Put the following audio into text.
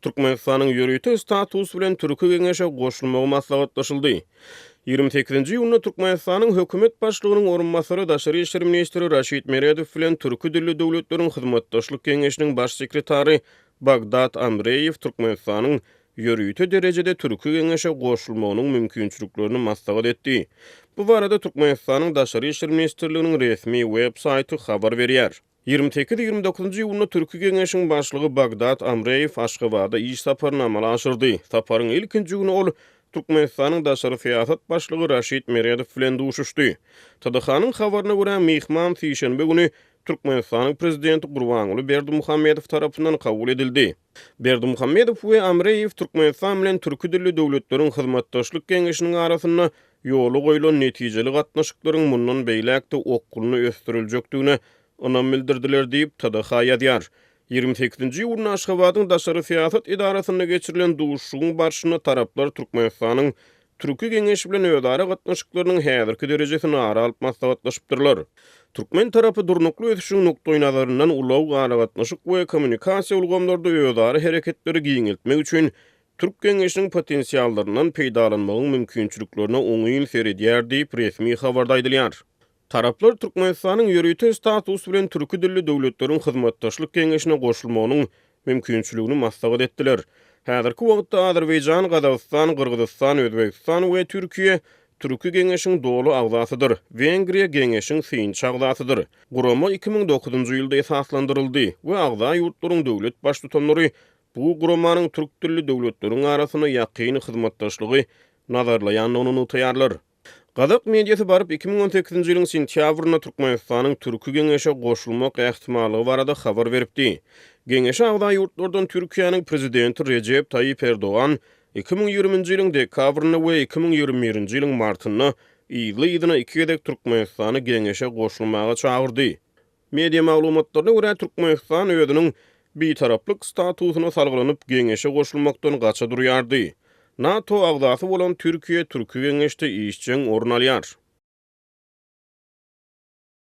Türkmenistanyň ýörite status bilen Türki Geňeşe goşulmagy maslahatlaşyldy. Ýigrimi sekizinji iýunda Türkmenistanyň Hökümet Başlygynyň orunbasary, daşary işler ministri Raşid Meredow bilen Türki dilli döwletleriň hyzmatdaşlyk geňeşiniň baş sekretary Bagdad Amreýew Türkmenistanyň ýörite derejede Türki Geňeşe goşulmagynyň mümkinçiliklerini maslahat etdi. Bu barada Türkmenistanyň Daşary işler ministrliginiň resmi web saýty habar berýär. 28 29-njy iýunda Türki Geňeşiň başlygy Bagdad Amreýew Aşgabada iş saparyny amala aşyrdy. Saparyň ilkinji güni ol Türkmenistanyň daşary syýasat başlygy Raşid Meredow bilen duşuşdy. TDH-nyň habaryna görä, myhman sişenbe güni Türkmenistanyň Prezidenti Gurbanguly Berdimuhamedow tarapyndan kabul edildi. Berdimuhamedow we Amreýew Türkmenistan bilen türki dilli döwletleriň hyzmatdaşlyk geňeşiniň arasynda ýola goýlan netijeli gatnaşyklaryň mundan beýläk-de okgunly ösdüriljekdigine ynam bildirdiler diýip, TDH ýazýar. Ýigrimi sekizinji iýunda Aşgabadyň daşary syýasat edarasynda geçirilen duşuşygyň barşynda taraplar Türkmenistanyň Türki Geňeşi bilen özara gatnaşyklarynyň häzirki derejesini ara alyp maslahatlaşypdyrlar. Türkmen tarapy durnukly ösüşiň nukdaýnazaryndan ulag, aragatnaşyk we kommunikasiýa ulgamlarda özara hereketleri giňeltmek üçin Türk Geňeşiniň potensiallaryndan peýdalanmagyň mümkinçiliklerine oňyn seredýär diýip, resmi habarda aýdylýar. Taraplar Türkmenistanyň ýörite status bilen Türki dilli döwletleriň hyzmatdaşlyk geňeşine goşulmagynyň mümkinçiligini maslahat etdiler. Häzirki wagtda Azerbaýjan, Gazagystan, Gyrgyzystan, Özbegistan we Türkiýe Türki geňeşiň doly agzasydyr. Wengriýa geňeşiň synçy agzasydyr. Gurama 2009-njy ýylda esaslandyryldy we agza ýurtlaryň döwlet Baştutanlary bu guramanyň türk dilli döwletleriň arasynda ýakyn hyzmatdaşlygy nazarlaýandygyny nygtaýarlar. Gazak mediasy baryp 2018-nji ýylyň sentýabrynda Türkmenistanyň Türki Geňeşe goşulmak ähtimallygy barada habar beripdi. Geňeşe agza ýurtlardan Türkiýäniň Prezidenti Rejep Taýyp Erdogan 2020-nji ýylyň dekabrynda we 2021-nji ýylyň martynda yzly-yzyna iki gezek Türkmenistany Geňeşe goşulmaga çagyrdy. Media maglumatlaryna görä, Türkmenistan özüniň Bitaraplyk statusyna salgylanyp, geňeşe goşulmakdan gaça durýardy. NATO agzasy bolan Türkiýe Türki Geňeşde işjeň orun alýar.